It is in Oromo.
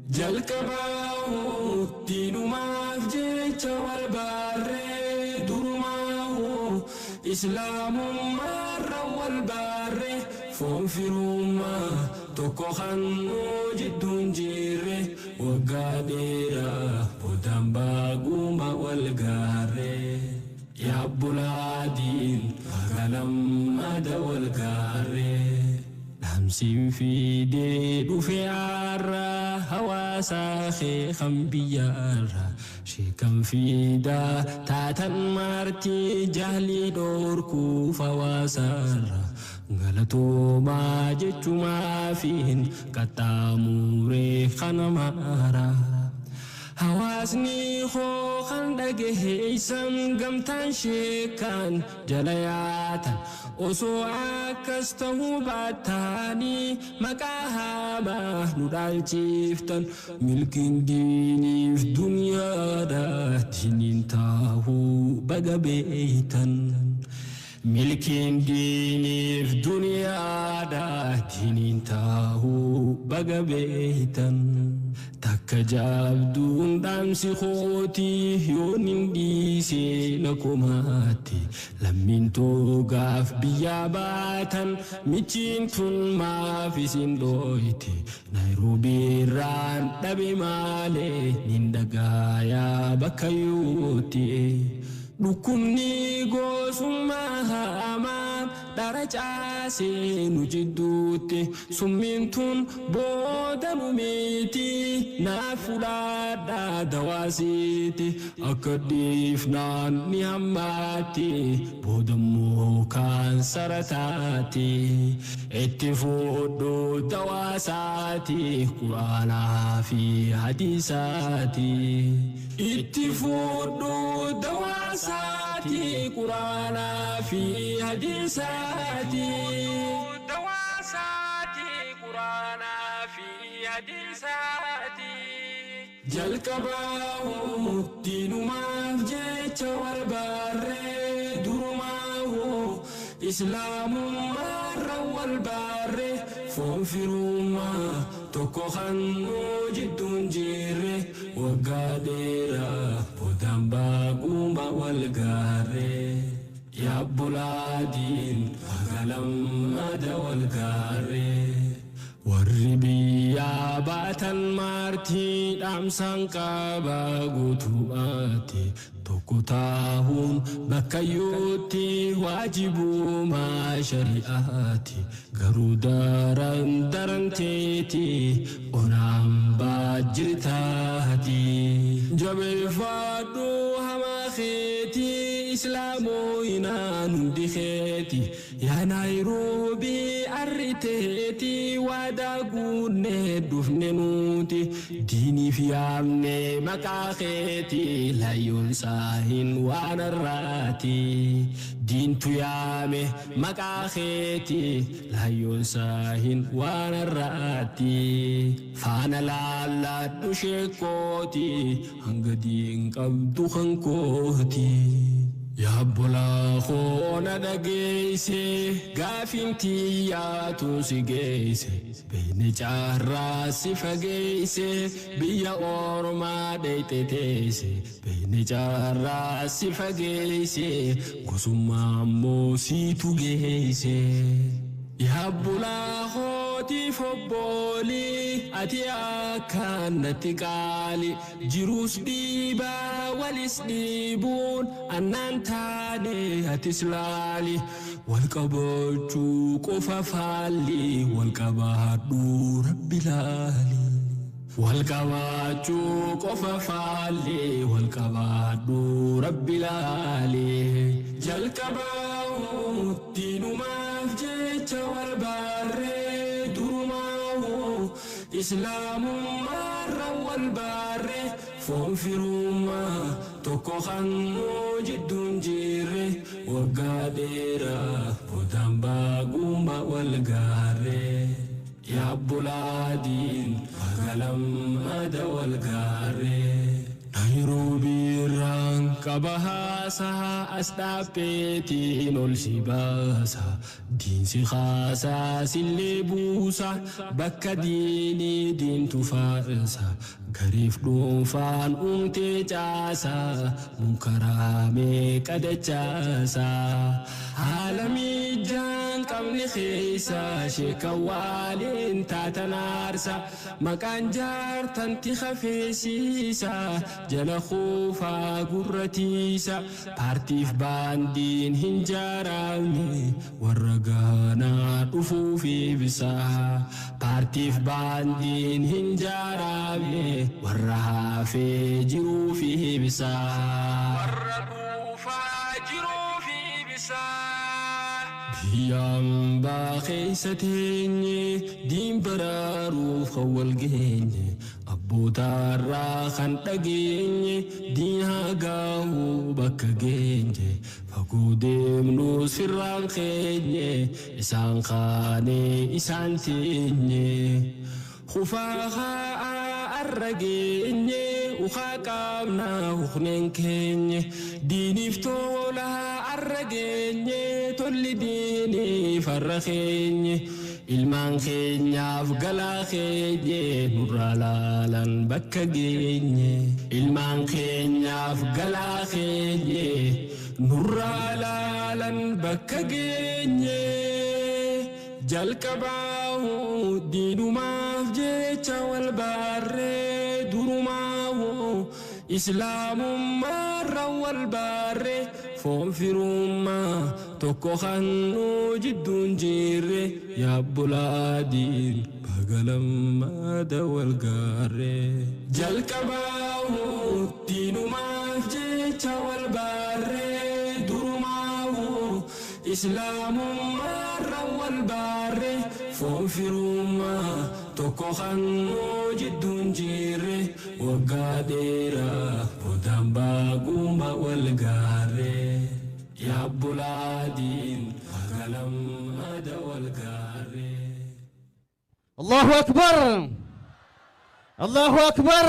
Jalqabaahu diinumaaf jecha wal baarree durumaahu islaamummaarra wal baarree foon firummaa tokko kannuu jidduun jirre waggaa dheeraa boodaan baaguma wal gaarree. Yaa Abbulaadiin baga lammada wal gaarree. Dhaamsiin fiidee dhufe har'a hawaasaa kee kan biyyaarra. Sheekan fiidaa taatan maartii jahlii dhoorkuuf hawaasaarra. Galatoomaa jechumaafiin qaxxaamuree kana maara. Hawaasni koo kan dhagaheessan gamtaan sheekan jala yaatan osoo akkas ta'uu baataanii maqaa hamaa nu dhaalchiftan milkiin diiniif duniyaadha diiniin taahuu baga beeytan. Milkiin diiniif duniyaadha diiniin taahuu baga beeytan. Takka jaabduun dhaamsi kootii yoon hin dhiisee na komaatti. Lammiin toogaaf biyyaa baatan michiin tun maaf isin dhooyte. Naayiroobii irraan dhabe maalee nin dhagaayaa bakka yuutti. Dhukkubni gosummaa hamaan dhara caasee nu jidduutti summiin tun booda nu miti naaf fudhadhaa dawaasiiti akka dhiifnaan ni hammaatti boodammoo kaansara taati itti fudhu dawaasaati quraanaa fi hadiisaati itti fudhu dawaasaati quraanaa fi hadiisaati. Dawaasaati quraanaa fi hadiisaati. Jalqabaahu diinumaaf jecha wal baarree durumaahu islaamummaarra wal baarree foon firummaa tokko kannuu jidduun jirre waggaa dheeraa boodaan baaguma wal gaarree. Yaa Abbulaadiin baga lammada wal gaarree. Warri biyyaa baatan maartii dhaamsaan qaba guutummaatti tokko taahuun bakka yuutti waajibumaa shari'aati garuu daran daranteeti onaan baajjirtaati. Jabeeffadhu hamaa keetii islaamoyinaan hundi keeti yaa Naayiroobii arriteeti waadaa guunnee dhufne nuti diiniif yaamne maqaa keeti layyoon saahin waan har'aati. Diintu yaame maqaa keeti layyoon saahin waan har'aati. Faana laalladhu sheekkooti hanga diin qabdu kan kooti. Yaa obbolaa koo na dhageesse gaafiin tiyyaatu si geesse beekni caarraa si fageesse biyya ormaa dheeyte teesse beekni caarraa si fageesse gosummaa ammoo siitu geesse. Yaa obbolaa kootiif obboolii ati akkaan natti qaali jiruus dhiibaa walis dhiibuun annaan taane atis laali wal qabachuu qofa faalli wal qabaadhu rabbi laali. Wal qabaachuu qofa faalli wal qabaadhu rabbi laali. Jalqabaahu diinumaaf jecha wal baarree durumaahu islaamummaarra wal baarree foon firummaa tokko kannuu jidduun jirre waggaa dheeraa boodaan baaguma wal gaarree. Yaa Abbulaadiin baga lammada wal gaarree. Naayiroobii irraan Qaba haasaa as dhaabbeetiin ol si baasa. Diinsi haasaa sillee buusa. Bakka diinii diintu faarsa. Gariif dhuunfaan uumtee caasa. Munkaraa meeqa dachaasa. Haala miijaan qabne keessa sheeka waaliin taatan aarsa. Maqaan jaartanti hafeesiisa. Jala kuufaa gurratiisa. Paartiif baandiin hin jaaramne warra gaanaa dhufuuf ibsa. Paartiif baandiin hin jaaramne warra hafee jiruuf ibsa. Warra dhuufaa jiruuf ibsa. Biyya hambaa keessa teenye diin baraaruuf kan wal geenye abbootarraa kan dhageenye diin haa gaahuu bakka geenye fagoo deemnu sirraan keenye isaan kaanee isaan teenye. Kufaa haa arra geenye ukaa qaabnaa hukneen keenye diiniif tola arra geenye tolli diiniif har'a keenye ilmaan keenyaaf galaa keenye nurraa laalan bakka geenye ilmaan keenyaaf galaa keenye nurraa laalan bakka geenye. Jalqabaahu diinumaaf jecha wal baarree durumaahu islaamummaarra wal baarree foon firummaa tokko kan nu jidduun jirre yaabbulaadiin bagalammaada wal gaarree. Jalqabaahu diinumaaf jecha wal baarree durumaahu islaamummaarra wal baarree foon firummaa tokko kan nu jidduun jirre waggaa dheeraa boodaan baaguma wal gaarree yaabbulaadiin bagalammaada wal gaarree. Allahu Akbar! Allahu Akbar!